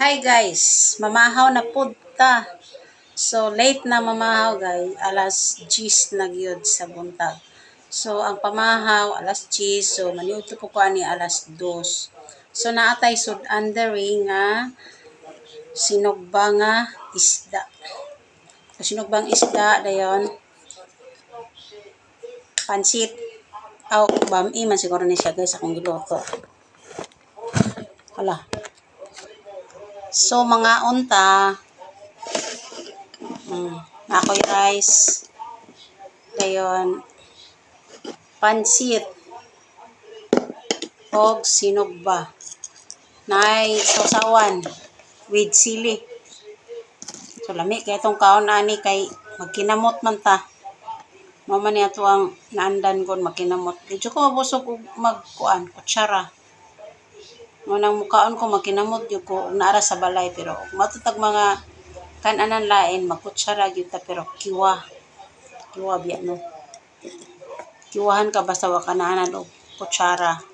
Hi guys, mamahaw na pud ta. So late na mamahaw guys, alas 10 na gyud sa buntag. So ang pamahaw alas 10, so maniudto po ko ani alas 2. So naatay sud-an diri nga sinugba nga isda. Sinugbang isda dayon pansit. Aw, bami man siguro ni siya guys akong giluto. Hala. So mga unta, ako'y rice, dayon pansit, og sinugba. Nay sausawan with sili. So lami kay itong kaon ani kay magkinamot man ta. Mao man ni ato ang naandan kon magkinamot. Medyo ko mabusog og magkuan kutsara. Mo nang mukaon ko magkinamot gyud ko og naara sa balay, pero og matutag mga kananan lain magkutsara gyud ta, pero kiwa. Kiwa biya no. Kiwahan ka basta wa ka naanan og kutsara.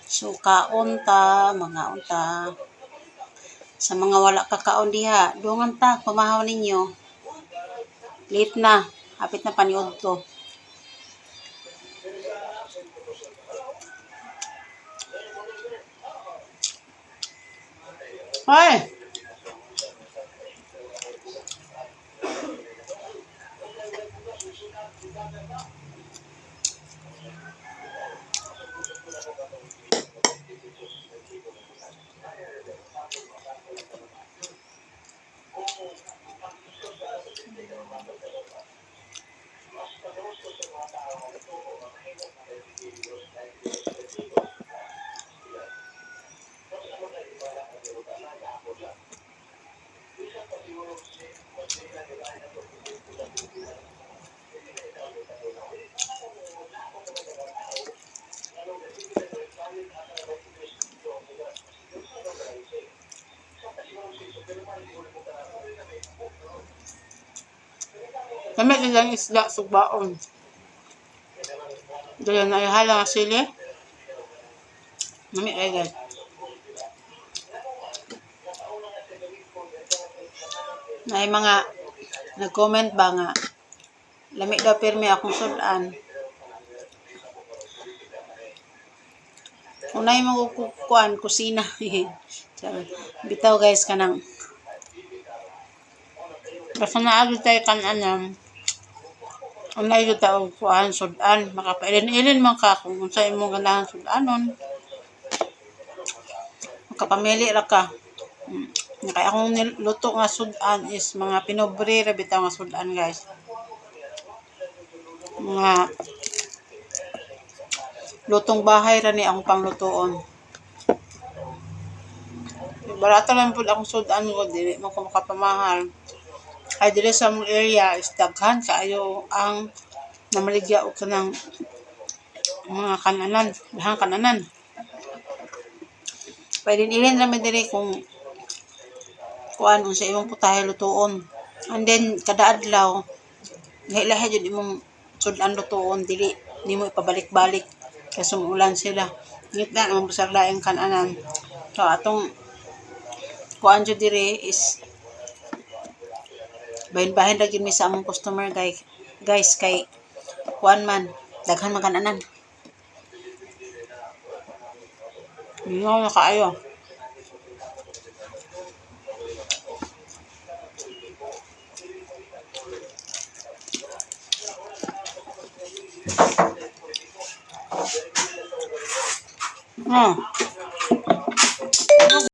So kaon ta, mga unta. Sa mga wala kakaon diha, dungan ta pamahaw ninyo. Late na, hapit na paniudto. Hoy! Lami nilang isda sugbaon. Dayon ay hala nga sili. Lami ay guys. Nay mga nag-comment ba nga lami daw pirmi akong sudan. Unay mo kukuan kusina. Bitaw guys kanang basta naagi tayo kananan. Unay gyud ta og kuan sudan, makapailin-ilin man ka kung unsa imong ganahan sudanon. Makapamili ra ka. Kaya akong niluto nga sudan is mga pinobre ra bitaw nga sudan guys. Mga lutong bahay ra ni akong panglutoon. Barato lang pud akong sudan ko, dili man ko makapamahal. Ay dili sa among area is daghan kaayo ang namaligya og kanang mga kananan, dahang kananan. Pailin-ilin ra mi diri kung kuan unsa imong putahe lutuon. And then kada adlaw lahi-lahi jud imong sud-an lutuon, dili nimo ipabalik-balik kay sumuulan sila. Ngitna naman bisag laing kananan. So atong kuan jud diri is bahin-bahin ra gyud mi sa among customer guys kay kuan man daghan man kananan. Mingaw na kaayo.